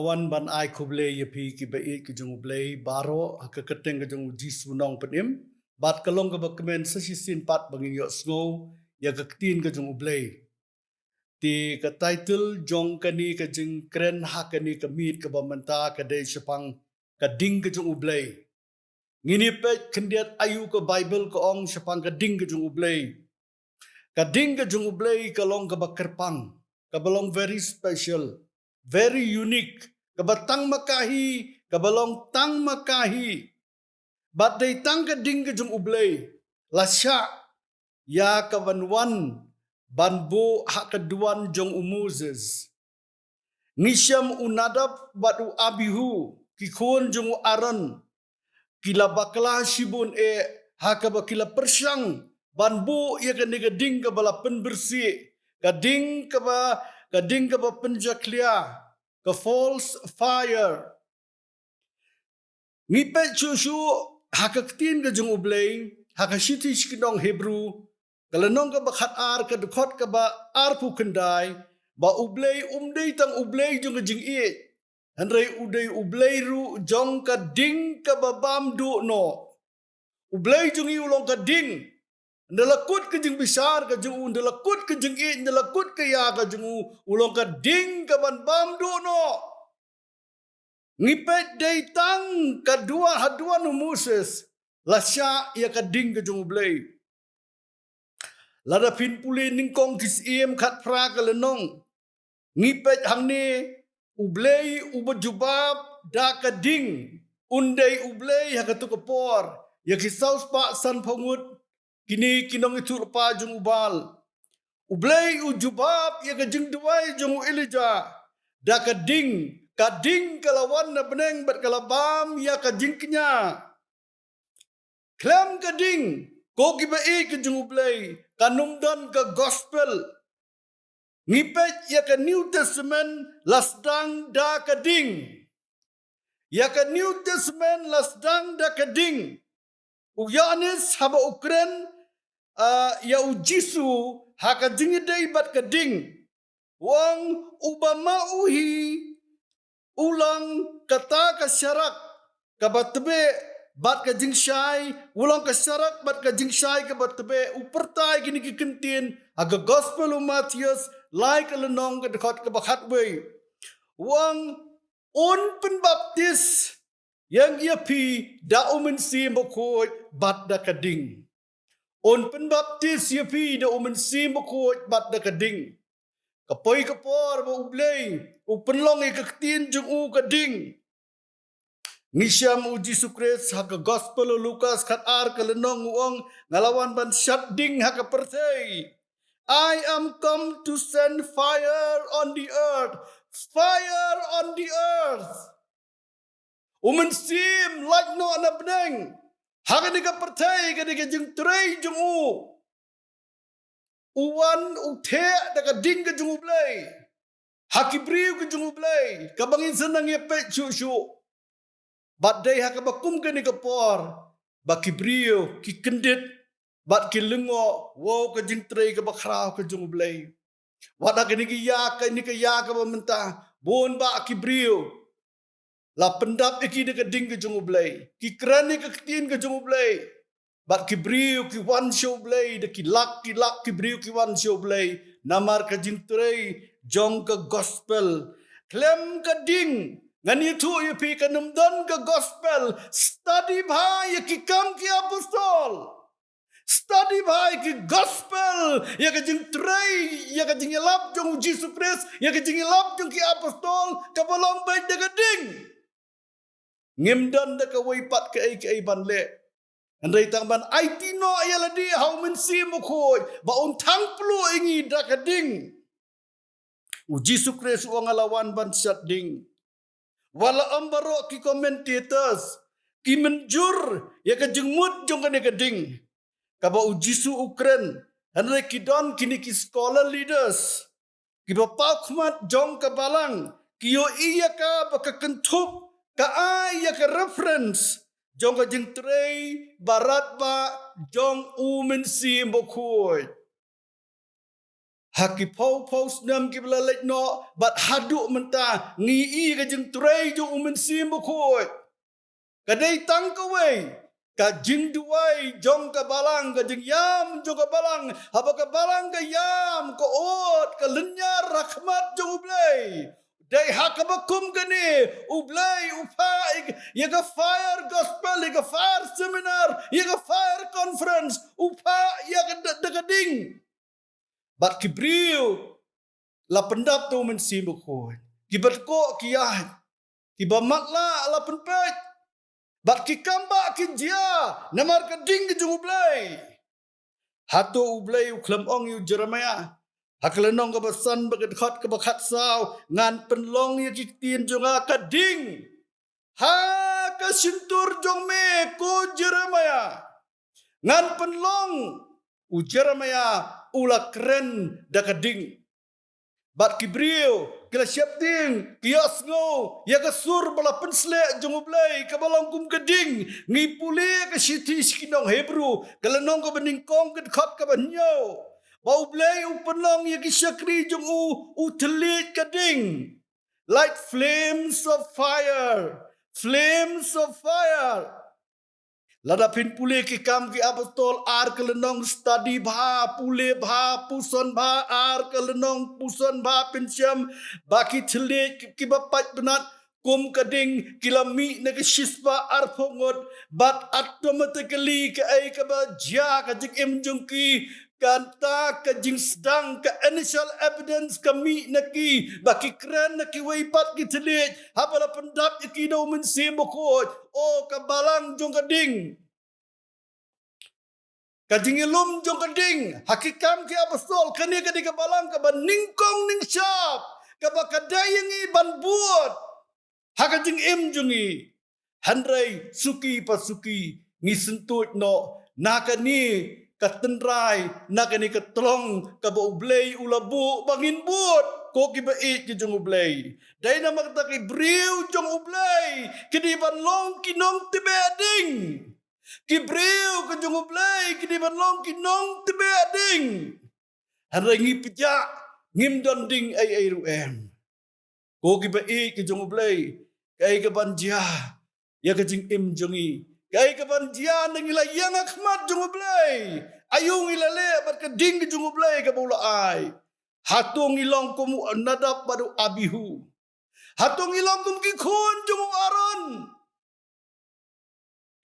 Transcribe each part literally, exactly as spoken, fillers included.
Wan ban ai khublei ïa phi ki ba ïeit ki jong U Blei baroh ha ka kyrteng ka jong U Jisu Nongpynim. Bad ka long kaba kmen sa shisien pat ba ngin ïohsngew ïa ka ktien ka jong U Blei. Te ka title jong kane ka jingkren ha kane ka miet kaba mynta ka dei shaphang ka ding ka jong U Blei. Ngin ïa peit khyndiat aïu ka Bible ka ong shaphang ka ding ka jong U Blei. Ka ding ka jong U Blei ka long kaba kyrpang, kaba long very special, very unique, kaba tang ma ka hi, kaba long tang ma ka hi. Bad dei tang ka ding ka jong U Blei la shah ïa ka ban wan ban buh ha ka duwan jong u Moses. Ngi shem u Nadab bad u Abihu, ki khun jong u Aaron, ki la bakla shibun eh ha kaba ki la pyrshang ban buh ïa kane ka ding kaba la pynbirsih, ka ding kaba, ka ding kaba pynjakhlia, ka false fire. Ngi peit shuh shuh ha ka ktien ka jong U Blei ha ka shithi sha ki nong Hebru, ka lynnong kaba khat ar, ka dkhot kaba arphew khyndai, ba U Blei um dei tang U Blei jong ka jingïeit, hynrei u dei U Blei ruh jong ka ding kaba bam duh noh. U Blei jong ngi u long ka ding. Ynda la kut ka jingbishar ka jong u, ynda la kut ka jingïeit, ynda la kut ka ïa ka jong u, u long ka ding kaban bam duh noh. Ngi peit dei tang ka duwan, ha duwan u Moses la shah ïa ka ding ka jong U Blei. Lada phin pule Nyngkong ki Syiem khatphra ka lynnong, ngi peit hangne U Blei uba jubab da ka ding un dei U Blei ha kato ka por. Ïa ki saw spah sanphew ngut kine ki nongïathuhlypa jong u Baal. U Blei u jubab ïa ka jingduwai jong u Elijah da ka ding, ka ding ka la wan na bneng bad ka la bam ïa ka jingkñia. Khlem ka ding, ko ki ba ïeit ki jong U Blei, kan ym don ka gospel. Ngi peit ïa ka New Testament la sdang da ka ding. Ïa ka New Testament la sdang da ka ding. U Ïoannis haba u kren, ah, ïa u Jisu ha ka jingïadei bad ka ding, u ong, uba ma u hi u long kata ka sharak kaba tbit bad ka jingshai, u long ka sharak bad ka jingshai kaba tbit. U pyrta ïa kine ki kyntien ha ka Gospel u Mathaios, lai ka lynnong, ka dkhot kaba khatwei. U ong, un pynbaptis ïa ngi ïa phi da U Mynsiem Bakhuid bad da ka ding. Un pynbaptis ïa phi da U Mynsiem Bakhuid bad da ka ding. Ka poi ka por ba U Blei u pynlong ïa ka ktien jong u ka ding. Ngi shem u Jisu Khrist ha ka Gospel u Lukas khat ar ka lynnong u ong, nga la wan ban shad ding ha ka pyrthei. I am come to send fire on the earth. Fire on the earth. U Mynsiem lait noh na bneng ha kane ka pyrthei, kane ka jingtrei jong u. U wan u theh da ka ding ka jong U Blei ha ki briew ka jong U Blei, kaba ngin sa nang ïa peit shuh shuh. Bad dei ha kaba kum kane ka por ba ki briew ki kyndit bad ki lyngngoh, wow, ka jingtrei kaba khraw ka jong U Blei. Wat ha kane ka ïa, kane ka ïa kaba mynta, bun bah ki briew la pyndap ïa ki da ka ding ka jong U Blei. Ki kren ïa ka ktien ka jong U Blei. Bad ki briew ki wan sha U Blei, da ki lak ki lak ki briew ki wan sha U Blei namar ka jingtrei jong ka gospel. Khlem ka ding, ngan ïathuh ïa phi, kan ym don ka gospel. Study bha ïa ki Kam ki Apostol. Study bha ïa ki gospel, ïa ka jingtrei, ïa ka jingïalap jong u Jisu Khrist, ïa ka jingïalap jong ki apostol, kaba long beit da ka ding. Ngim don da kawei pat kaei kaei ban leh. Hynrei tang ban aiti noh ïa lade ha u Mynsiem Bakhuid, ba un thang pluh ïa ngi da ka ding. U Jisu Khrist u ong, nga la wan ban shad ding. Wat la ym baroh ki commentators ki mynjur ïa ka jingmut jong kane ka ding kaba u Jisu u kren, hynrei ki don kine ki scholar leaders kiba paw khmat jong ka balang, ki ïohi ïa ka ba ka kynthup, ka ai ïa ka reference jong ka jingtrei barat ba jong u Mynsiem Bakhuid. Ha ki phew phew snem kiba la leit noh, bad haduh mynta ngi i ka jingtrei jong U Mynsiem Bakhuid. Ka dei tang kawei ka jingduwai jong ka balang, ka jingïam jong ka balang. Haba ka balang ka ïam, ka ot, ka lynñiar ha khmat jong U Blei, dei ha kaba kum kane U Blei u phah ïa ka fire gospel, ïa ka fire seminar, ïa ka fire conference, u phah ïa ka da, da ka ding. Bad ki briew la pyndap da U Mynsiem Bakhuid. Kiba tkoh ki ïaid, kiba matlah la pynpeit, bad ki kambah ki jia namar ka ding ka jong U Blei. Hato U Blei u khlem ong ïa u Jeremiah ha ka lynnong kaba san bad ka dkhot kaba khatsaw, ngan pynlong ïa ki ktien jong nga ka ding ha ka shyntur jong me, ko Jeremiah? Ngan pynlong. U Jeremiah u la kren da ka ding. Bad ki briew ki la sheptieng, ki ïohsngew ïa ka sur ba la pynsleh jong U Blei kaba long kum ka ding. Ngi pule ka shithi sha ki nong Hebru, ka lynnong kaba nyngkong, ka dkhot kaba hynñiew, ba U Blei u pynlong ïa ki shakri jong u, u thylliej ka ding. Like flames of fire, flames of fire. Lada phin pule Ki Kam Ki Apostol ar ka lynnong, study bha, pule bha, puson bha, ar ka lynnong, puson bha, pynshem ba ki thylliej ki, kiba pait bnat kum ka ding ki la mih na ka shispah arphew ngut, bad automatically kaei kaba jia, ka jingim jong ki, kata ka jingsdang, ka initial evidence ka mih na ki, ba ki kren na kiwei pat ki thylliej haba la pyndap ïa ki da U Mynsiem Bakhuid. O ka balang jong ka ding, ka jingïalum jong ka ding ha Ki Kam Ki Apostol, kane ka dei ka balang kaba nyngkong nyngshap, kaba ka dei ïa ngi ban bud ha ka jingim jong ngi. Hynrei suki pa suki ngi syntuid noh na kane ka tynrai, na kane ka tlong kaba U Blei u la buh ba ngin bud, ko kiba ïeit ki jong U Blei. Dei namar kata ki briew jong U Blei ki dei ban long ki nongtbeh ding. Ki briew ki jong U Blei ki dei ban long ki nongtbeh ding. Hynrei ngi pdiang, ngim don ding ei ei ruh em. Ko kiba ïeit ki jong U Blei, kaei kaban jia ïa ka jingim jong ngi? Kaei kaban jia na ngi la ïeng ha khmat jong U Blei? Aïu ngi la leh bad ka ding ki jong U Blei kaba u la ai? Hato ngi long kum u Nadab bad u Abihu? Hato ngi long kum ki khun jong u Aaron?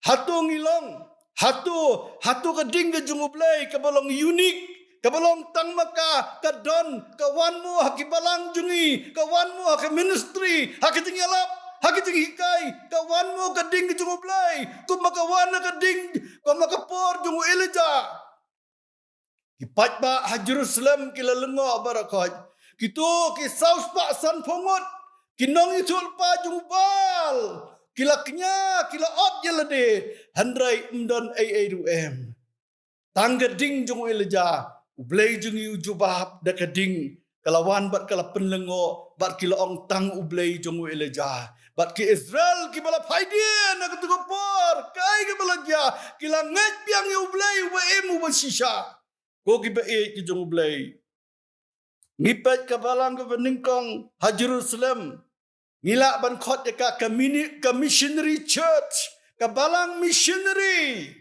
Hato ngi long, hato, hato ka ding ka jong U Blei kaba long unique, kaba long tang ma ka, ka don, ka wan mo ha ki balang jong ngi, ka wan mo ha ka ministry, ha ka jingïalap, ha ka jinghikai, ka wan mo ka ding ka jong U Blei, kumba ka wan ha ka ding, kumba ka por jong u Elijah. Ki paidbah ha Jerusalem ki la lyngngoh baroh khoit. Kito ki saw spah sanphew ngut ki nongïathuhlypa jong u Baal ki la kñia, ki la ot ïa lade. Hynrei ym don ei ei ruh em. Tang ka ding jong u Elijah, U Blei jong ngi u jubab da ka ding. Ka la wan bad ka la pynlyngngoh, bad ki la ong tang U Blei jong u Elijah. Bad ki Israel kiba la phai dien ha kato ka por, kaei kaba la jia, ki la ngeit biang ïa U Blei uba im uba shisha. Ko kiba ïeit ki jong U Blei, ngi peit ka balang kaba nyngkong ha Jerusalem, ngi lah ban khot ïa ka, ka mini-, ka missionary church, ka balang missionary.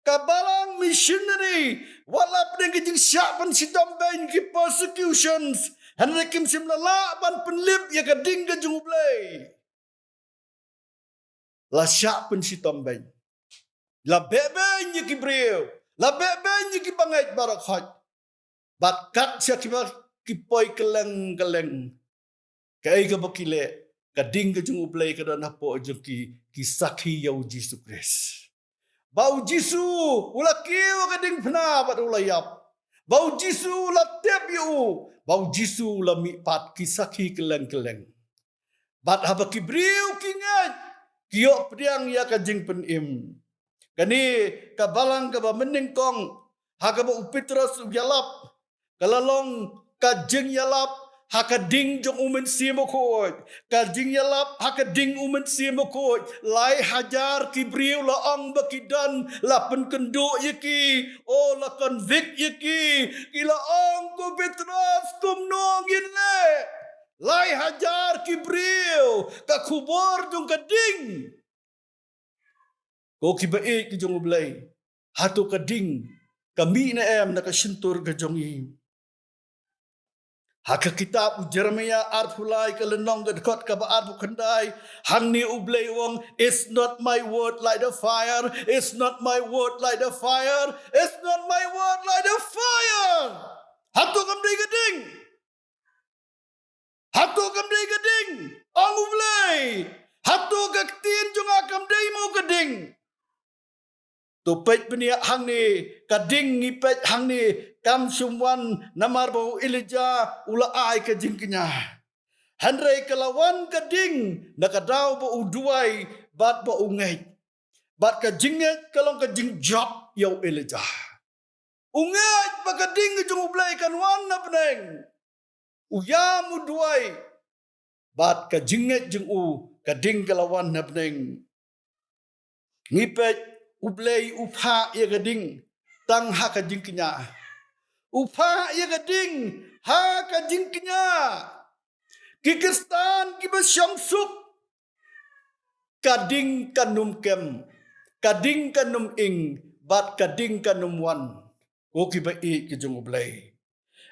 Ka balang missionary, wat la pdeng ka jingshah pynshitom beiñ, ki persecutions, hynrei kim shym la lah ban pynlip ïa ka ding ka jong U Blei. La shah pynshitom beiñ. La beh beiñ ïa ki briew. La beh beiñ ïa ki bangeit baroh khoit. Bad kat shah kiba ki poi kylleng kylleng, kaei kaba ki leh, ka ding ka jong U Blei ka don hapoh jong ki, ki sakhi ïa U Jisu Khrist. Ba U Jisu u la kiew ha ka diengphna bad u la ïap. Ba U Jisu u la tep ïa u. Ba U Jisu u la mihpat, ki sakhi kylleng kylleng. Bad haba ki briew ki ngeit, ki ïoh pdiang ïa ka jingpynim. Kane ka balang kaba mynnyngkong, ha kaba u Petros u ïalap, ka la long ka jingïalap Ha ka ding jong u Mynsiem Bakhuid, ka jingïalap ha ka ding u Mynsiem Bakhuid, lai hajar ki briew la ong ba ki don, la pynkynduh ïa ki, o la convict ïa ki, ki la ong, ko Petros, kumno ngin leh? Lai hajar ki briew, ka khubor jong ka ding. Ko kiba ïeit ki jong U Blei, hato ka ding ka mih ne em na ka shyntur ka jong ngi? Ha ka kitab u Jeremiah arphew lai ka lynnong ka dkhot kaba arphew khyndai, hangne U Blei u ong, "Is not my word like the fire? Is not my word like the fire? Is not my word like the fire?" Hato kam dei ka ding? Hato kam dei ka ding? Ong U Blei. Hato ka ktien jong nga kam dei mo ka ding? To peit bniah hangne, ka ding ngi peit hangne, kam shym wan namar ba u Elijah u la ai ka jingkñia. Hynrei ka la wan ka ding na ka daw ba u duwai bad ba u ngeit. Bad ka jingngeit ka long ka jingjop ïa u Elijah. U ngeit ba ka ding jong U Blei kan wan na bneng. U ïam u duwai. Bad ka jingngeit jong u, ka ding ka la wan na bneng. Ngi peit U Blei u phah ïa ka ding tang ha ka jingkñia. U phah ïa ka ding ha ka jingkñia. Ki Khristan kiba shong suk, ka ding kan ym kem, ka ding kan ym ing, bad ka ding kan ym wan. Ko kiba ïeit ki jong U Blei,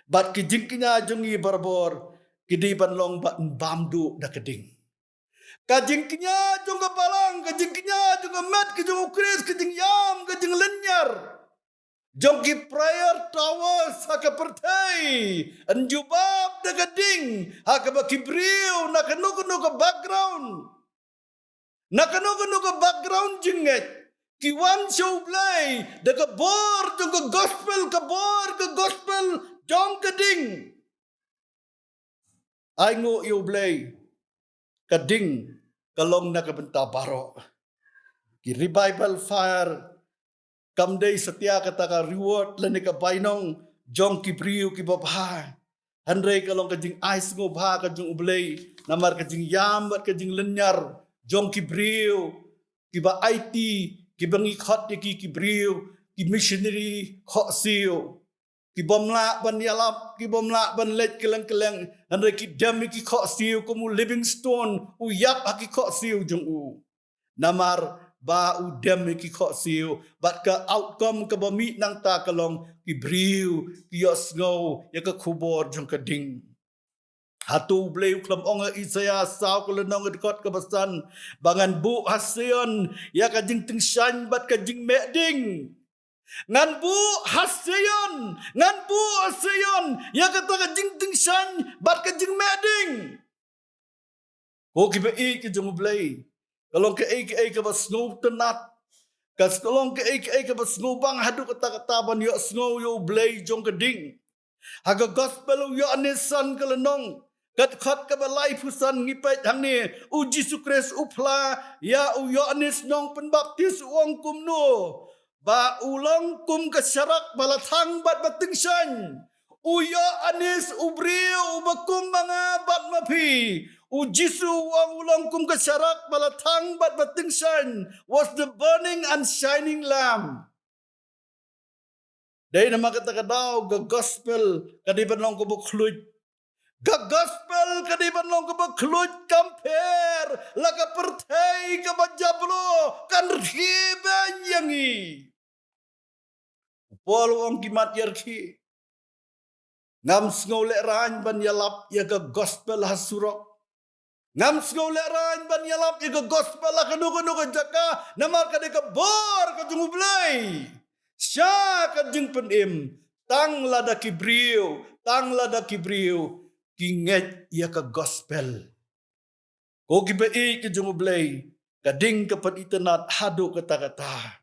bad ki jingkñia jong ngi barabor ki dei ban long bad bam duh da ka ding. Ka jingkñia jong ka balang, ka jingkñia jong ka met ka jong U Khrist, ka jingïam, ka jinglynñiar jong ki prayer towers ha ka pyrthei, yn jubab da ka ding ha kaba ki briew na kano kano ka background, na kano kano ka background jingngeit, ki wan sha U Blei da ka bor jong ka gospel, ka bor ka gospel jong ka ding. Ai nguh ïa U Blei, ka ding ka long na ka bynta baroh. Ki revival fire kam dei satia kata ka reward lane ka bainong jong ki briew kiba bha. Hynrei ka long ka jingai sngewbha ka jong U Blei namar ka jingïam bad ka jinglynñiar jong ki briew kiba aiti, kiba ngi khot ïa ki ki briew, ki missionary khohsiew. Ki bym lah ban ïalap, ki bym lah ban leit kylleng kylleng, hynrei ki dem ïa ki khohsiew kum u Livingstone u ïap ha ki khohsiew jong u. Namar ba u dem ïa ki khohsiew, bad ka outcome kaba mih nangta ka long ki briew ki ïohsngew ïa ka khubor jong ka ding. Hato U Blei u khlem ong ha Isaiah saw ka lynnong ka dkhot kaba san ba ngan buh ha Sion ïa ka jingtyngshaiñ bad ka jingmeh ding? Ngan buh ha Sion, ngan buh ha Sion ïa kata ka jingtyngshaiñ bad ka jingmeh ding. Ko kiba ïeit ki jong U Blei, ka long kaei kaei kaba sngewtynnat, ka long kaei kaei kaba sngewbang haduh katta katta ban ïohsngew ïa U Blei jong ka ding. Ha ka gospel u Ïoannis san ka lynnong ka dkhot kaba laiphew san ngi peit hangne, U Jisu Khrist u phla ïa u Ïoannis nongpynbaptis u ong kumno? Ba u long kum ka sharak ba la thang bad ba tyngshaiñ. U Ïoannis u briew uba kum ma nga bad ma phi. U Jisu u ong u long kum ka sharak ba la thang bad ba tyngshaiñ, was the burning and shining lamp. Dei namar kata ka daw ka gospel ka dei ban long kaba khluit. Ka gospel ka dei ban long kaba khluit, kam pher la ka pyrthei kaba jabieng kan rkhie beiñ ïa ngi. U Paul u ong ki mat ïa rkhie. Ngam sngew lehraiñ ban ïalap ïa ka gospel ha surok. Ngam sngew lehraiñ ban ïalap ïa ka gospel ha kano kano ka jaka, namar ka dei ka bor ka jong U Blei sha ka jingpynim, tang lada ki briew, tang lada ki briew ki ngeit ïa ka gospel. Ko kiba ïeit ki jong U Blei, ka ding ka pynitynnat haduh katta katta.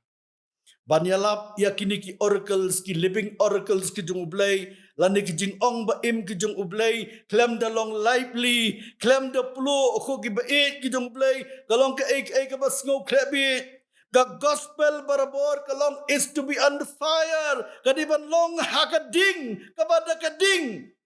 Ban ïalap ïa kine ki oracles, ki living oracles ki jong U Blei, lane ki jingong ba im ki jong U Blei, khlem da long lively, khlem da pluh, ko kiba ïeit ki jong U Blei, ka long kaei kaei kaba sngewkhleh beit. Ka gospel barabor ka long is to be on fire, ka dei ban long ha ka ding, kaba da ka ding.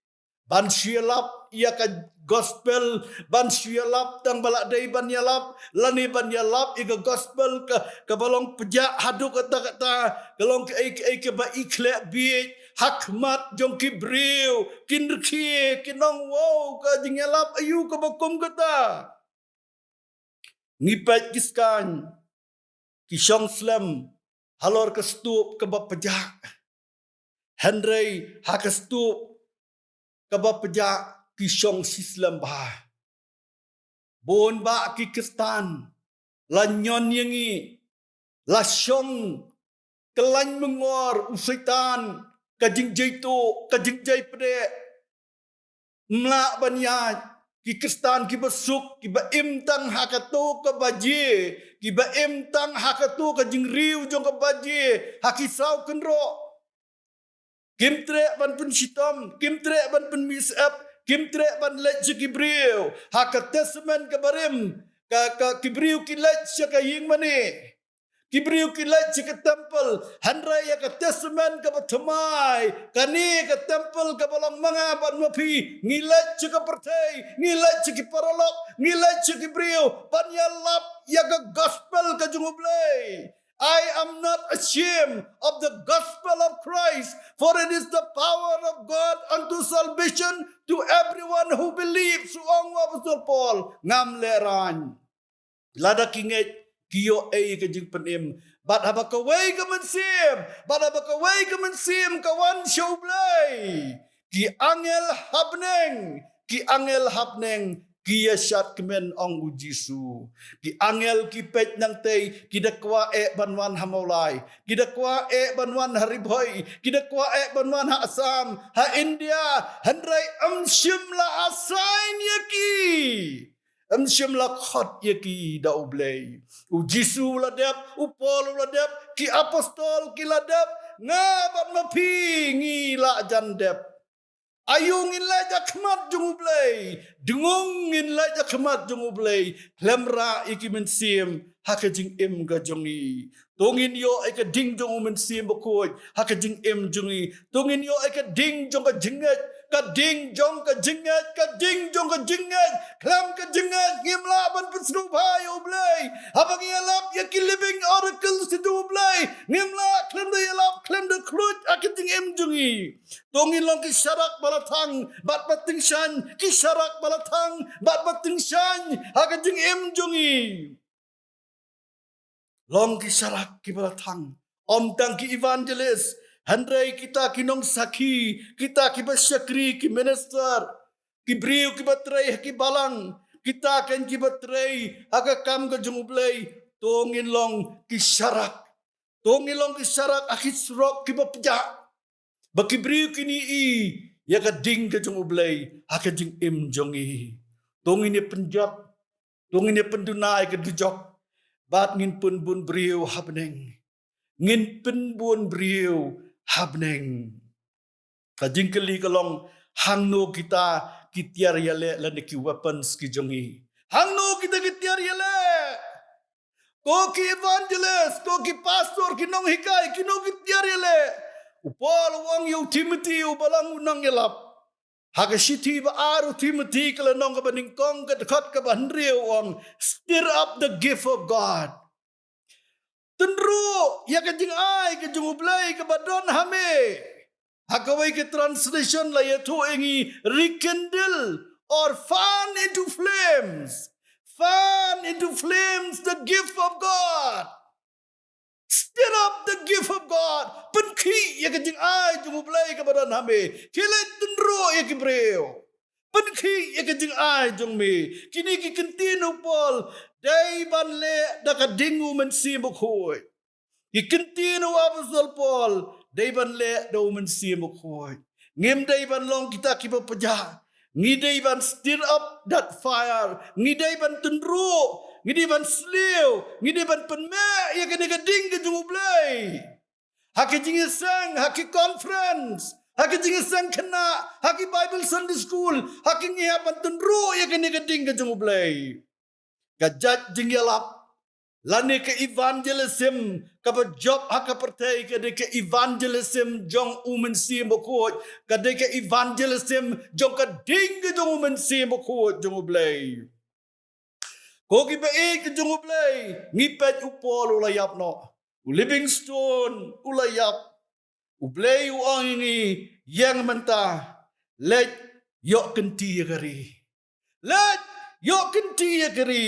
ban shu ïalap ïa ka gospel, ban shu ïalap tang ba la dei ban ïalap, lane ban ïalap ïa ka gospel ka, kaba long pjah haduh katta katta, ka long kaei kaei kaba i khleh bieit ha khmat jong ki briew, kin rkhie, kin ong wow, ka jingïalap aïu kaba kum kata. Ngi peit ki skaiñ ki shong slem halor ka stup kaba pjah, hynrei ha ka stup kaba pjah ki shong shi slem bha. Bun bah ki Khristan la ñion ïa ngi, la shong kyllaiñ myngor u Soitan, ka jingjaituh, ka jingjai pdeh. Ym lah ban ïaid, ki Khristan kiba suk, kiba im tang ha kato ka baje, kiba im tang ha kato ka jingriew jong ka baje ha ki saw kynroh. Kim treh ban pynshitom, kim treh ban pynmih syep, kim treh ban leit sha ki briew ha ka Testament kaba rim, ka, ka ki briew ki leit sha ka ïing mane. Ki briew ki leit sha ka temple, hynrei ïa ka Testament kaba thymmai, kane ka temple kaba long ma nga bad ma phi, ngi leit sha ka pyrthei, ngi leit sha ki paralok, ngi leit sha ki briew ban ïalap ïa ka gospel ka jong U Blei. I am not ashamed of the gospel of Christ, for it is the power of God unto salvation to everyone who believes, u ong u Apostol Paul. Ngam lehraiñ. Lada ki ngeit, ki ïoh ei ka jingpynim. Bad haba kawei ka mynsiem, bad haba kawei ka mynsiem ka wan sha U Blei, ki angel ha bneng, ki angel ha bneng ki ïa shad kmen, ong U Jisu. Ki angel ki peit nangtei, ki da kwah eh ban wan ha Mawlai, ki da kwah eh ban wan ha Ri Bhoi, ki da kwah eh ban wan ha Assam, ha India, hynrei ym shym la assign ïa ki. Ym shym la khot ïa ki da U Blei. U Jisu u la dep, u Paul u la dep, ki apostol ki la dep, nga bad ma phi ngi la jan dep. Aïu ngin leit ha khmat jong U Blei? Dngong ngin leit ha khmat jong U Blei khlem rah ïa ki mynsiem ha ka jingim ka jong ngi. To ngin ïoh ïa ka ding jong U Mynsiem Bakhuid ha ka jingim jong ngi. To ngin ïoh ïa ka ding jong ka jingngeit, ka ding jong ka jingngeit, ka ding jong ka jingngeit. Khlem ka jingngeit ngim lah ban pynsngewbha ïa U Blei. Haba ngi ïalap ïa ki living oracles jong U Blei, ngim lah khlem da ïalap, khlem da khluit ha ka jingim jong ngi. To ngin long ki sharak ba la thang bad ba tyngshaiñ, ki sharak ba la thang bad ba tyngshaiñ ha ka jingim jong ngi. Long ki sharak kiba la thang. Ym tang ki evangelist, hynrei kita ki nongsakhi, kita kiba shakri, ki minister, ki briew kiba trei ha ki balang, kita kan kiba trei ha ka kam ka jong U Blei. To ngin long ki sharak. To ngin long ki sharak ha ki surok kiba pjah, ba ki briew kin ïohi ïa ka ding ka jong U Blei ha ka jingim jong ngi. To ngin ïa pynjot, to ngin ïa pynduna ïa ka dujok, bad ngin pynbun briew ha bneng. Ngin pynbun briew ha bneng. Ka jingkylli ka long, hangno kita ki tiar ïaleh lane ki weapons ki jong ngi? Hangno kita ki tiar ïaleh? Ko ki evangelist, ko ki pastor, ki nonghikai, kino ki tiar ïaleh? U Paul u ong ïa u Timothy, u balang u nongïalap, ha ka shithi ba ar u Timothy, ka lynnong kaba nyngkong, ka dkhot kaba hynriew, u ong, "Stir up the gift of God." Tynruh ïa ka jingai ka jong U Blei kaba don ha me. Ha kawei ka translation la ïathuh ïa ngi, "Rekindle or fan into flames. Fan into flames the gift of God." Stir up the gift of God. Pynkhih ïa ka jingai jong U Blei kaba don ha me. Khie leit tynruh ïa ki briew. Pynkhih ïa ka jingai jong me. Kine ki kyntien u Paul dei ban leh da ka ding U Mynsiem Bakhuid. Ki kyntien u Apostol Paul dei ban leh da U Mynsiem Bakhuid. Ngim dei ban long kita kiba pjah. Ngi dei ban stir up that fire. Ngi dei ban tynruh. Ngi dei ban sliew. Ngi dei ban pynmeh ïa kane ka ding ka jong U Blei. Ha ki jingïaseng, ha ki conference, ha ki jingïaseng khynnah, ha ki Bible Sunday School, ha ki, ngi hap ban tynruh ïa kane ka ding ka jong U Blei. Ka jait jingïalap lane ka evangelism kaba jop ha ka pyrthei ka dei ka evangelism jong U Mynsiem Bakhuid, ka dei ka evangelism jong ka ding ka jong U Mynsiem Bakhuid jong U Blei. Ko kiba ïeit ka jong U Blei, ngi peit u Paul u la ïap noh, u Livingstone u la ïap. U Blei u ong ïa ngi, ïeng mynta, leit ïoh kynti ïa ka ri. Leit ïoh kynti ïa ka ri.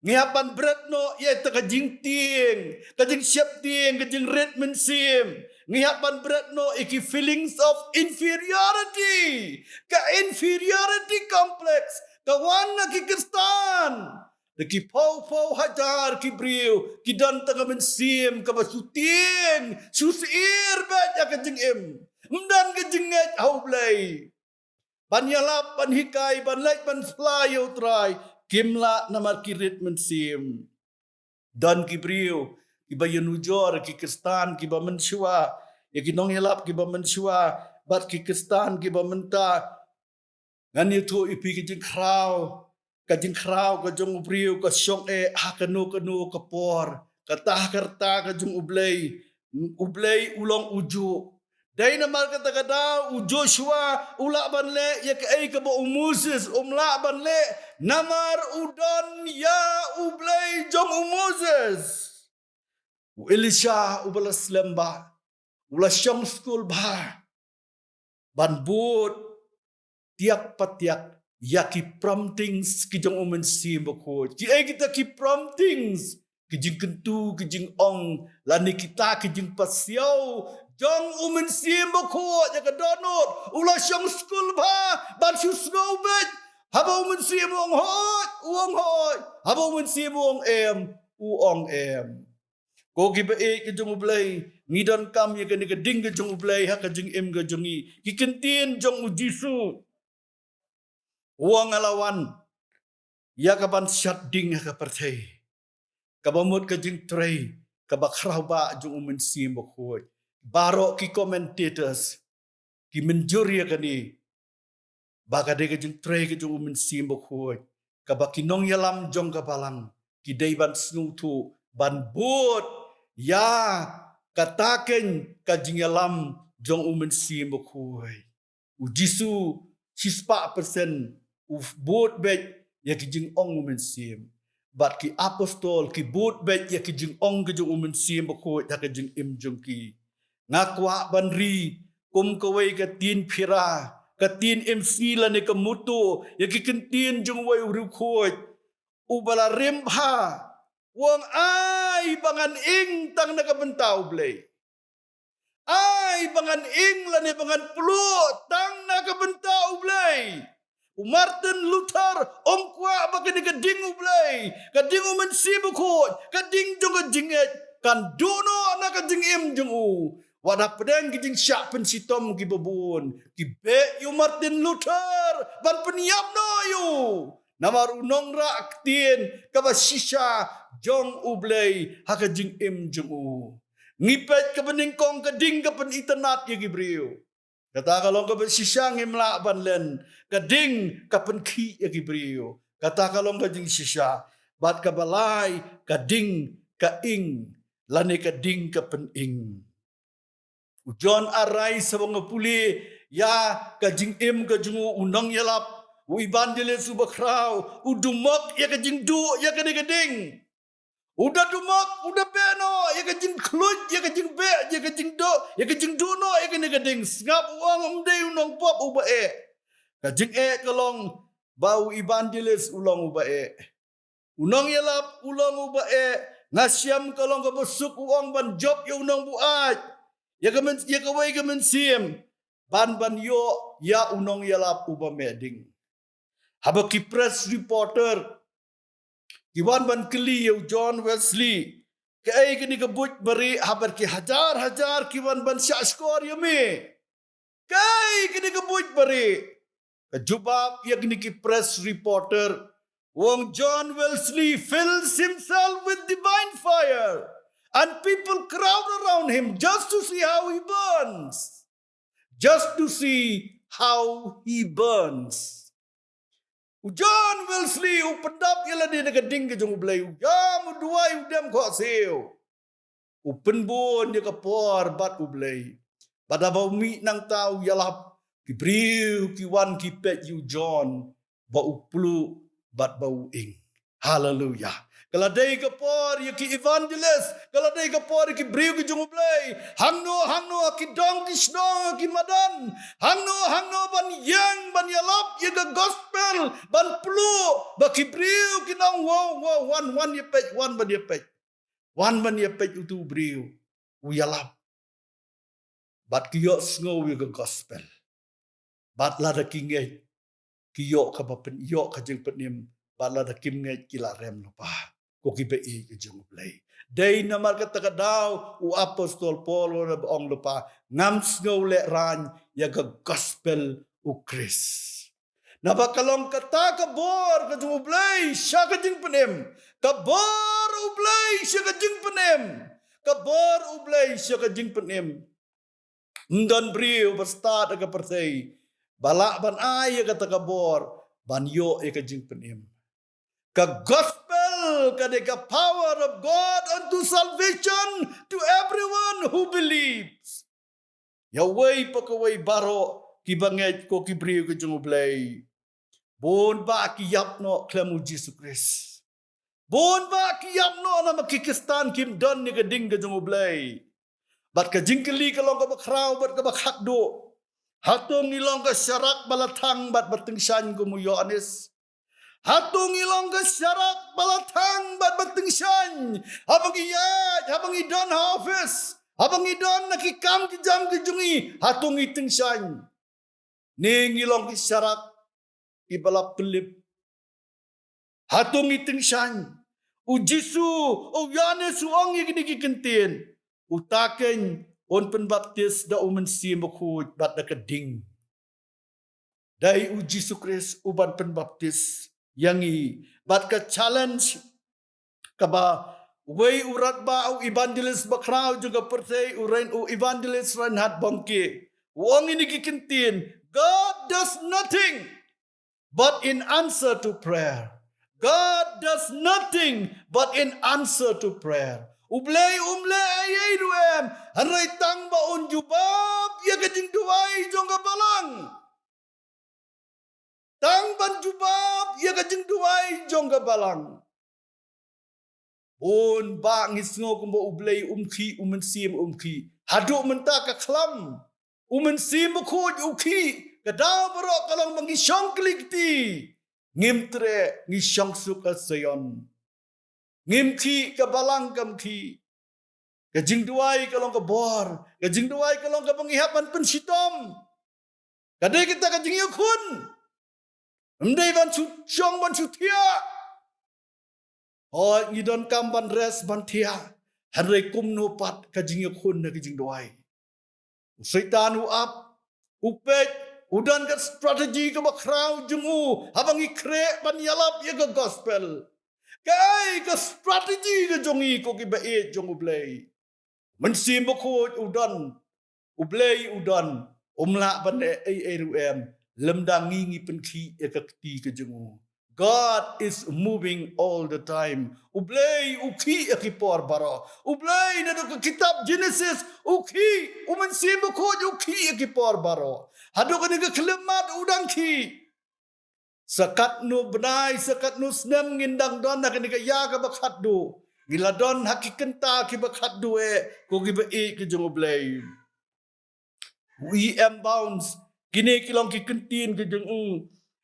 Ngi hap ban bret noh ïa kata ka jingtieng, ka jingsheptieng, ka jingrit mynsiem. Ngi hap ban bret noh ïa ki feelings of inferiority, ka inferiority complex ka wan na ki Khristan. Da ki phew phew hajar ki briew ki don tang ka mynsiem kaba shu tieng, shu syier beit ïa ka jingim. Ym don ka jingngeit ha U Blei ban ïalap, ban hikai, ban leit ban phla ïa U Trai. Kim lah namar ki rit mynsiem. Don ki briew kiba ïanujor ïa ki Khristan kiba mynshuwa, ïa ki nongïalap kiba mynshuwa bad ki Khristan kiba mynta. Ngan ïathuh ïa phi ka jingkhraw, ka jingkhraw ka jong u briew ka shong eh ha kano kano ka por. Kata ka rta ka jong U Blei, U Blei u long ujuh. Dei namar kata ka daw u Joshua u lah ban leh ïa kaei kaba u Moses um lah ban leh, namar u don ïa U Blei jong u Moses. U Elisha uba la slem bha, u la shong skul bha ban bud tiak pa tiak ïa ki promptings ki jong U Mynsiem Bakhuid. Kiei kita ki promptings? Ki jingkyntu, ki jingong, lane kita ki jingpasiaw jong U Mynsiem Bakhuid ïa ka dohnud. U la shong skul bha ban shu sngew beit. Haba U Mynsiem u ong hooid, u ong hooid. Haba U Mynsiem u ong em, u ong em. Ko kiba ïeit ka jong U Blei, ngi donkam ïa kane ka ding ka jong U Blei ha ka jingim ka jong ngi. Ki ktien jong U Jisu u ong, nga la wan ïa ka ban shad ding ha ka pyrthei. Kaba mut ka jingtrei kaba khraw bha jong U Mynsiem Bakhuid. Baroh ki commentators ki mynjur ïa kane ba ka dei ka jingtrei ka jong U Mynsiem Bakhuid, kaba ki nongïalam jong ka balang ki dei ban sngewthuh, ban bud ïa kata keiñ ka jingïalam jong U Mynsiem Bakhuid. U Jisu shispah persen u bud beit ïa ki jingong U Mynsiem. Bad ki apostol ki bud beit ïa ki jingong ki jong U Mynsiem Bakhuid ha ka jingim jong ki. Nga kwah ban ri kum kawei ka ktien phira, ka ktien M C lane ka motto ïa ki ktien jong uwei u riewkhuid uba la rim bha. U ong, ai ba ngan ing tang na ka bynta U Blei. Ai ba ngan ing lane ba ngan pluh tang na ka bynta U Blei. U Martin Luther um kwah ba kane ka ding U Blei, ka ding U Mynsiem Bakhuid, ka ding jong ka jingngeit kan duh noh na ka jingim jong u. Wat hapdeng ki jingshah pynshitom kiba bun, ki beh ïa u Martin Luther ban pynïap noh ïa u. Namar u nongrah ktien kaba shisha jong U Blei ha ka jingim jong u. Ngi peit kaba nyngkong, ka ding ka pynitynnad ïa ki briew. Kata ka long kaba shisha, ngim lah ban len. Ka ding ka pynkhih ïa ki briew. Kata ka long ka jingshisha. Bad kaba lai, ka ding ka ing, lane ka ding ka pyning. U John Rice, haba nga pule ïa ka jingim ka jong u, u nongïalap, u evangelist uba khraw, u dumok ïa ka jingduh ïa kane ka ding. U da dumok, u da beh noh ïa ka jingkhluit, ïa ka jingbeh, ïa ka jingduh, ïa ka jingduh noh ïa kane ka ding. Sngap, u ong, ym dei u nongpop uba eh. Ka jingeh ka long ba u evangelist u long uba eh. U nongïalap u long uba eh. Nga shem ka long kaba suk, u ong, ban jop ïa u nongbuaid, ïa ka myn-, ïa kawei ka mynsiem, ban, ban ïoh ïa u nongïalap uba meh ding. Haba ki press reporter ki wan ban kylli ïa u John Wesley, kaei kane ka buit barieh, haba ki hajar hajar ki wan ban shah shkor ïa me? Kaei kane ka buit barieh? Ka jubab ïa kine ki press reporter, u ong, John Wesley fills himself with divine fire, and people crowd around him just to see how he burns. Just to see how he burns. U John Wesley u pyndap ïa lade na ka ding ka jong U Blei, u ïam, u duwai, u dem khohsiew. U pynbun ïa ka por bad U Blei. Bad haba u mih nangta u ïalap, ki briew ki wan ki peit ïa u John, ba u pluh bad ba u ing. Haleluya. Ka la dei ka por ïa ki evangelist, ka la dei ka por ïa ki briew ki jong U Blei. Hangno hangno ha ki dong ki shnong, ha ki madan, hangno hangno ban ïeng ban ïalap ïa ka gospel, ban pluh ba ki briew kin ong, wow, wow, wan, wan ïa peit, wan ban ïa peit. Wan ban ïa peit utu u briew u ïalap. Bad ki ïohsngew ïa ka gospel. Bad lada ki ngeit, ki ïoh kaba pyn, ïoh ka jingpynim. Bad lada kim ngeit, ki la rem lypa. Ko kiba ïeit ka jong U Blei. Dei namar kata ka daw u apostol Paul u la ong lypa, ngam sngew lehraiñ ïa ka gospel U Khrist. Naba ka long kata ka bor ka jong U Blei sha ka jingpynim. Ka bor U Blei sha ka jingpynim. Ka bor U Blei sha ka jingpynim. Ym don briew ba stad ha ka pyrthei ba lah ban ai ïa kata ka bor ban ïoh ïa ka jingpynim. Ka gospel ka dei ka power of God unto salvation to everyone who believes. Ïa uwei pa kawei baroh kiba ngeit, ko ki briew ki jong U Blei. Bun ba ki ïap noh khlem U Jisu Khrist. Bun ba ki ïap noh namar ki Khristan kim don ïa ka ding ka jong U Blei. Bad ka jingkylli ka long kaba khraw bad kaba khatduh. Hato ngi long ka sharak ba la thang bad ba tyngshaiñ kum u Ïoannis? Hato ngi long ka sharak ba la thang bad ba tyngshaiñ haba ngi ïaid, haba ngi don ha office, haba ngi don na ki kam ki jam ki jong ngi? Hato ngi tyngshaiñ? Ne ngi long ki sharak kiba la pynlip? Hato ngi tyngshaiñ? U Jisu, u Ïoannis u ong ïa kine ki kyntien. Uta keiñ un pynbaptis da U Mynsiem Bakhuid bad da ka ding. Dei U Jisu Khrist uban pynbaptis ïa ngi. Bad ka challenge kaba uwei u rangbah, u evangelist bakhraw jong ka pyrthei, u Rein, u evangelist Reinhard Bonnke, u ong ïa kine ki kyntien: God does nothing but in answer to prayer. God does nothing but in answer to prayer. U Blei um leh ei ei ruh em, hynrei tang ba un jubab ïa ka jingduwai jong ka balang. Tang ban jubab ïa ka jingduwai jong ka balang. Bun ba ngi sngew kumba U Blei um khih, U Mynsiem um khih. Haduh mynta ka khlam. U Mynsiem Bakhuid u khih. Ka daw baroh ka long ba ngi shong kylli kti. Ngim treh, ngi shong suk ha Zion. Ngim khih, ka balang kam khih. Ka jingduwai ka long ka bor. Ka jingduwai ka long kaba ngi hap ban pynshitom. Ka dei kata ka jingïakhun. Ym dei ban shu shong ban shu thiah. Hooid, ngi donkam ban rest ban thiah. Hynrei kumno pat ka jingïakhun na ka jingduwai? U Soitan u ap, u peit, u don ka strategy kaba khraw jong u. Haba ngi khreh ban ïalap ïa ka gospel, kaei ka strategy ka jong ngi, ko kiba ïeit jong U Blei? Mynsiem Bakhuid u don, U Blei u don, um lah ban leh ei ei ruh em lymda ngi ngi pynkhih ïa ka kti ka jong u. God is moving all the time. U Blei u khih ha ki por baroh. U Blei naduh ka kitab Genesis u khih, U Mynsiem Bakhuid u khih ha ki por baroh. Haduh kane ka khyllipmat u dang khih. Sa katno bnai, sa katno snem ngin dang don ha kane ka ïa kaba khatduh? Ngi la don ha ki kynta kiba khatduh eh, ko kiba ïeit ki jong U Blei. U E M Bounds, kine ki long ki kyntien ki jong u.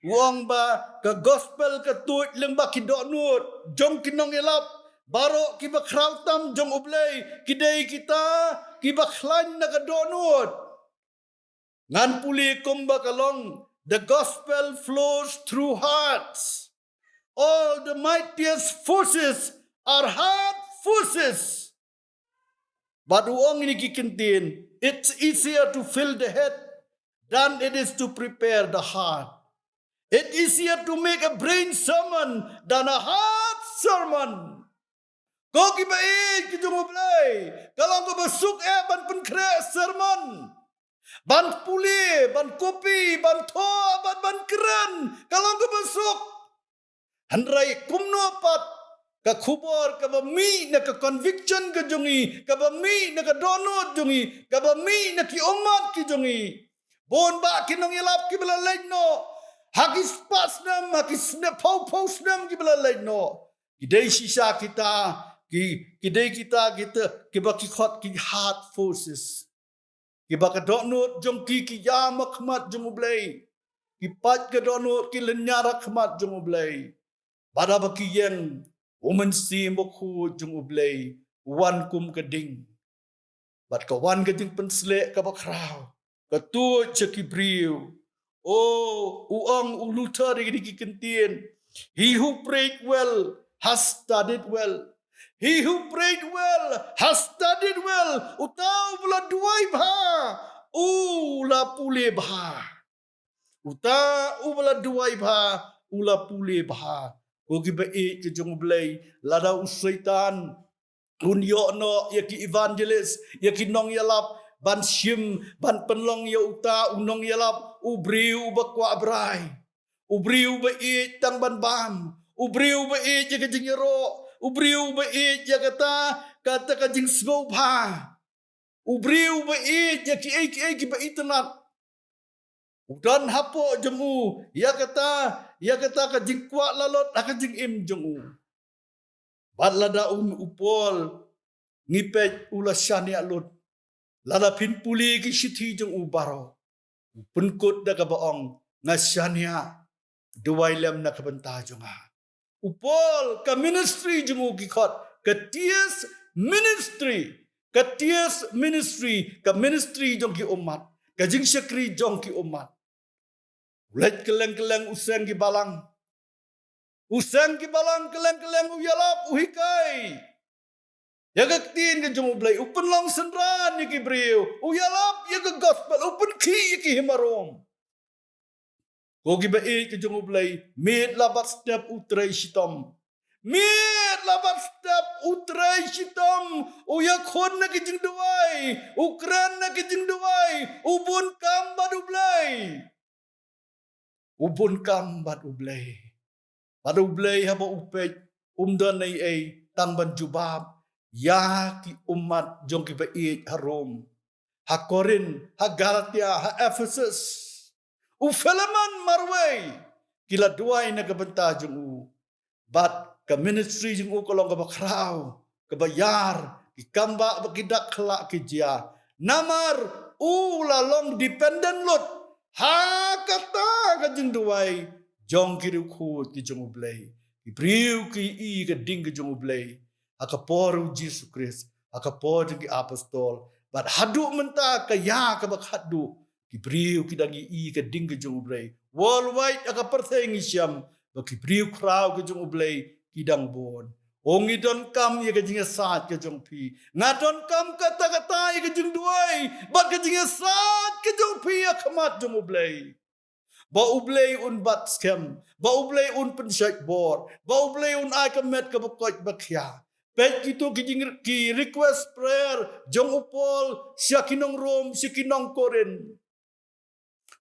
U ong ba ka gospel ka tuid lyngba ki dohnud jong ki nongïalap baroh kiba khraw tam jong U Blei, ki dei kita kiba khlaiñ na ka dohnud. Ngan pule kumba ka long: the gospel flows through hearts. All the mightiest forces are heart forces. Bad u ong ïa kine ki kyntien: it's easier to fill the head than it is to prepare the heart. It's easier to make a brain sermon than a heart sermon. Ko kiba ïeit ki jong U Blei, ka long kaba suk eh ban pynkhreh sermon. Ban pule, ban copy, ban thoh, ban, ban kren, ka long kaba suk. Hynrei kumno pat ka khubor kaba mih na ka conviction ka jong ngi, kaba mih na ka dohnud jong ngi, kaba mih na ki ummat ki jong ngi. Bun bah ki nongïalap kiba la leit noh ha ki spah snem, ha ki snem, phew phew snem kiba la leit noh. Ki dei shisha kita, ki, ki dei kita, kita kiba ki khot ki hard forces. Kiba ka dohnud jong ki ki ïam ha khmat jong U Blei. Ki pait ka dohnud, ki lynñiar ha khmat jong U Blei. Bad haba ki ïeng, U Mynsiem Bakhuid jong U Blei u wan kum ka ding. Bad ka wan ka jingpynsleh kaba khraw, ka tuid sha ki briew. O, u ong u Luther ïa kine ki kyntien: "He who prayed well has studied well. He who prayed well has studied well." Uta uba la duwai bha, u la pule bha. Uta uba la duwai bha, u la pule bha. Ko kiba ïeit ki jong U Blei, lada u Soitan un ïoh noh ïa ki evangelist, ïa ki nongïalap, ban shim, ban pynlong ïa uta u nongïalap u briew uba kwah brai, u briew uba ïeit tang ban bam, u briew uba ïeit ïa ka jingïaroh, u briew uba ïeit ïa kata, kata ka jingsngewbha, u briew uba ïeit ïa kiei kiei kiba itynnad. U don hapoh jong u ïa kata, ïa kata ka jingkwah laitluid ha ka jingim jong u. Bad lada u, u Paul, ngi peit u la shaniah lut. Lada phin pule ki shithi jong u baroh, u pynkut da kaba ong, "Nga shaniah, duwai lem na ka bynta jong nga." U Paul, ka ministry jong u ki khot ka tears ministry. Ka tears ministry, ka ministry jong ki ummat, ka jingshakri jong ki ummat. U leit kylleng kylleng, u seng ki balang. U seng ki balang kylleng kylleng, u ïalap, u hikai ïa ka ktien ka jong U Blei, u pynlong synran ïa ki briew, u ïalap ïa ka gospel, u pynkhih ïa ki hima Rom. Ko kiba ïeit ki jong U Blei, miet la bad step u trei shitom. Miet la bad step u trei shitom, u ïakhun na ki jingduwai, u kren na ki jingduwai, u bun kam bad U Blei. U bun kam bad U Blei. Bad U Blei haba u peit, um don ei ei tang ban jubab ïa ki ummat jong kiba ïeit ha Rom, ha Korinth, ha Galatia, ha Ephesus. U Philemon marwei, ki la duwai na ka bynta jong u. Bad ka ministry jong u ka long kaba khraw, kaba ïar, ki kam ba, ba ki dak khlak ki jia. Namar u la long dependent lut ha kata ka jingduwai jong ki riewkhuid ki jong U Blei. Ki briew ki i ka ding ka jong U Blei ha ka por u Jisu Khrist, ha ka por jong ki apostol. Bad haduh mynta ka ïa kaba khadduh, ki briew ki dang i ka ding ka jong U Blei. Worldwide ha ka pyrthei ngi shem ba ki briew khraw ka jong U Blei ki dang bun. O, ngi donkam ïa ka jingïasaid ka jong phi. Nga donkam kata kata ïa ka jingduwai bad ka jingïasaid ka jong phi ha khmat jong U Blei. Ba U Blei un bat skhem, ba U Blei un pynshait bor, ba U Blei un ai ka met kaba koit ba khia. Peit kito ki jing, ki request prayer jong u Paul sha ki nong Rom, sha ki nong Korinth.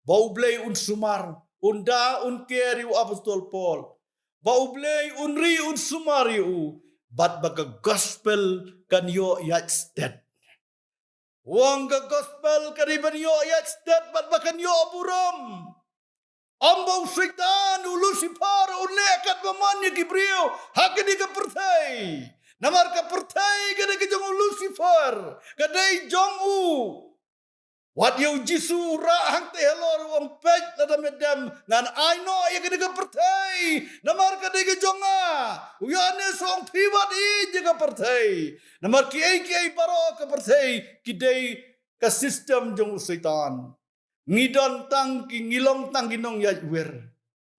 Ba U Blei un sumar, un da, un ker ïa u apostol Paul. Ba U Blei un ri, un sumar ïa u, bad ba ka gospel kan ïoh ïaid stet. Wan ka gospel ka dei ban ïoh ïaid stet bad ba kan ïoh burom. Ym ba u Soitan, u Lucifer, un leh katba mon ïa ki briew ha kane ka pyrthei. Namar ka pyrthei ka dei ka jong u Lucifer, ka dei jong u. Wat ïa u Jisu u rah hangtei halor, u ong, peit, lada me dem, ngan ai noh ïa kane ka pyrthei. Namar ka dei ka jong nga. U Ïoannis u ong, phi wat ïeit ïa ka pyrthei. Namar kiei kiei baroh ka pyrthei ki dei ka system jong u Soitan. Ngi don tang ki, ngi long tang ki nongïaid wir.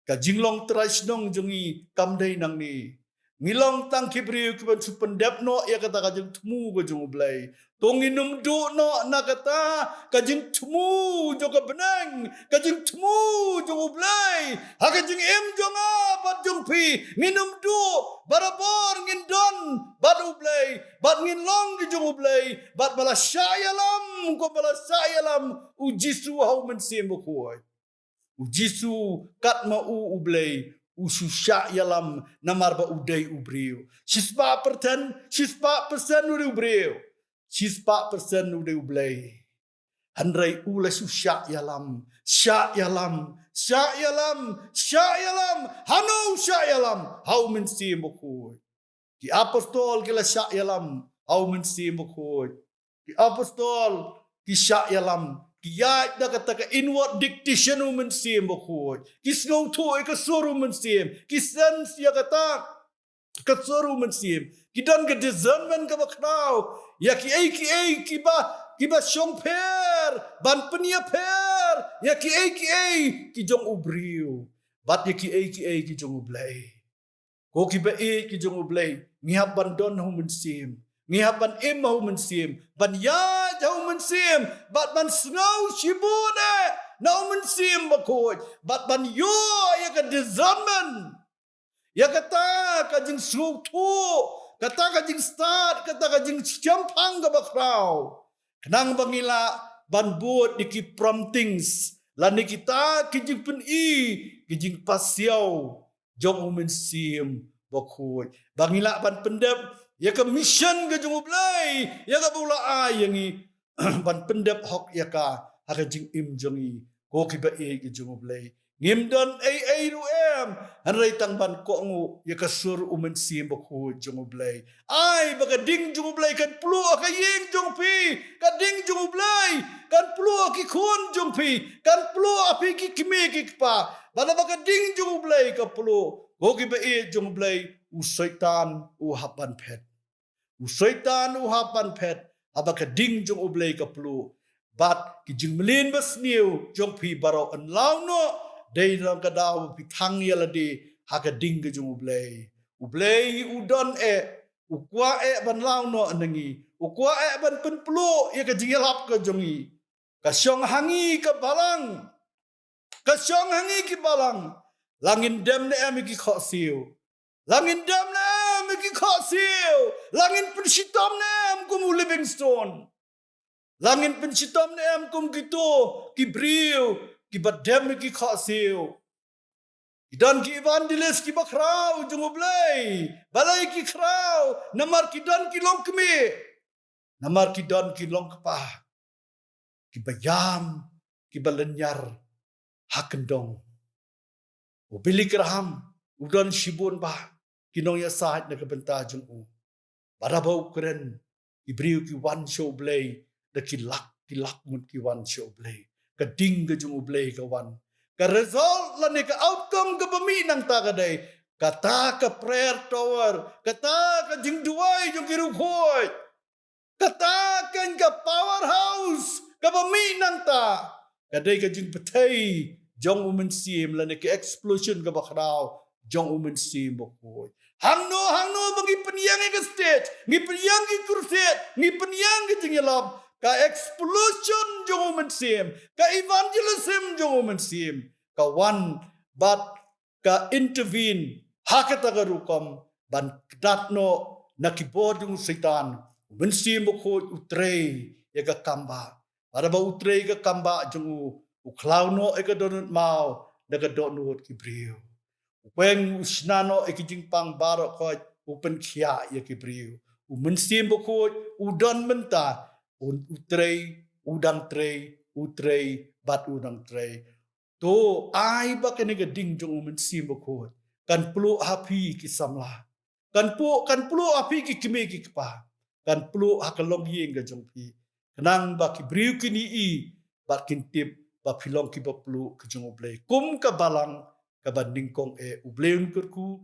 Ka jinglong trai shnong jong ngi kam dei nangne. Ngi long tang ki briew kiban shu pyndep noh ïa kata ka jingthmu ka jong U Blei. To ngin ym duh noh na kata ka jingthmu jong ka bneng, ka jingthmu jong U Blei ha ka jingim jong nga bad jong phi. Ngin ym duh, barabor ngin don bad U Blei, bad ngin long ki jong U Blei, bad ba la shah ïalam, kumba la shah ïalam U Jisu ha U Mynsiem Bakhuid. U Jisu kat ma u U Blei, u shu shah ïalam namar ba u dei u briew. Shispah persen, shispah persen u dei u briew. Shispah persen u dei U Blei. Hynrei u la shu shah ïalam, shah ïalam, shah ïalam, shah ïalam. Hano u shah ïalam? Ha U Mynsiem Bakhuid. Ki apostol ki la shah ïalam ha U Mynsiem Bakhuid. Ki apostol ki shah ïalam, ki ïaid da kata ka inward dictation U Mynsiem Bakhuid. Ki sngewthuh ïa ka sur U Mynsiem, ki sense ïa kata ka sur U Mynsiem. Ki don ka discernment kaba khraw ïa kiei kiei kiba, kiba shongpher, ban pynïapher ïa kiei kiei ki jong u briew bad ïa kiei kiei ki jong U Blei. Ko kiba ïeit ki jong U Blei, ngi hap ban don ha U Mynsiem, ngi hap ban im ha U Mynsiem, ban ïaid ha U Mynsiem, bad ban sngew shibun eh na U Mynsiem Bakhuid, bad ban ïoh ïa ka discernment, ïa kata ka jingsngewthuh, kata ka jingstad, kata ka jingshemphang kaba khraw. Khnang ba ngi lah ban bud ïa ki promptings lane kita ki jingpyni, ki jingpasiaw jong U Mynsiem Bakhuid, ba ngi lah ban pyndep ïa ka mission ka jong U Blei ïa kaba u la ai ïa ngi, ban pyndep hok ïa ka ha ka jingim jong ngi. Ko kiba ïeit ki jong U Blei, ngim don ei ei ruh em, hynrei tang ban kohnguh ïa ka sur U Mynsiem Bakhuid jong U Blei. Ai ba ka ding jong U Blei kan pluh ha ka ïing jong phi, ka ding jong U Blei kan pluh ha ki khun jong phi, kan pluh ha phi ki kmie ki kpa. Bad haba ka ding jong U Blei ka pluh, ko kiba ïeit jong U Blei, u Soitan u hap ban phet. U Soitan u hap ban phet haba ka ding jong U Blei ka pluh. Bad ki jingmlien basniew jong phi baroh yn law noh, dei tang ka daw ba phi thang ïa lade ha ka ding ka jong U Blei. U Blei u don eh, u kwah eh ban law noh na ngi, u kwah eh ban pynpluh ïa ka jingïalap ka jong ngi. Ka shong ha ngi ka balang, ka shong ha ngi ki balang. La ngin dem ne em ïa ki khohsiew? La ngin dem ne em ïa ki khohsiew? La ngin pynshitom ne em kum u Livingstone? La ngin pynshitom ne em kum kito ki briew kiba dem ïa ki khohsiew? Ki don ki evangelist kiba khraw jong U Blei. Balei ki khraw? Namar ki don ki longkmie, namar ki don ki longkpa kiba ïam, kiba lynñiar ha kyndong. U Billy Graham u don shibun bah ki nongïasaid na ka bynta jong u. Bad haba u kren, ki briew ki wan sha U Blei, da ki lak ki lak ngut ki wan sha U Blei. Ka ding ka jong U Blei ka wan. Ka result lane ka outcome kaba mih nangta ka dei kata ka prayer tower, kata ka jingduwai jong ki riewkhuid. Kata kan ka powerhouse kaba mih nangta ka dei ka jingpyrthei jong U Mynsiem, lane ka explosion kaba khraw jong U Mynsiem Bakhuid. Hangno hangno ba ngi pynïeng ïa ka stage, ngi pynïeng ki crusade, ngi pynïeng ki jingïalap, ka explosion jong U Mynsiem, ka evangelism jong U Mynsiem ka wan bad ka intervene ha kata ka rukom ban kdat noh na ki bor jong u Soitan. U Mynsiem Bakhuid u trei ïa ka kambah. Bad haba u trei ïa ka kambah jong u, u khlaw noh ïa ka dohnud maw da ka dohnud ki briew. U peng u shna noh ïa ki jingpang baroh khoit, u pynkhiah ïa ki briew. U Mynsiem Bakhuid u don mynta, u, u trei, u dang trei, u trei bad u dang trei. To ai ba kane ka ding jong U Mynsiem Bakhuid kan pluh ha phi ki samla. Kan pluh, kan pluh ha phi ki kmie ki kpa. Kan pluh ha ka longïing ka jong phi. Khnang ba ki briew kin ïohi bad kin tip ba phi long kiba pluh ka jong U Blei. Kum ka balang kaba nyngkong eh, U Blei un kyrkhu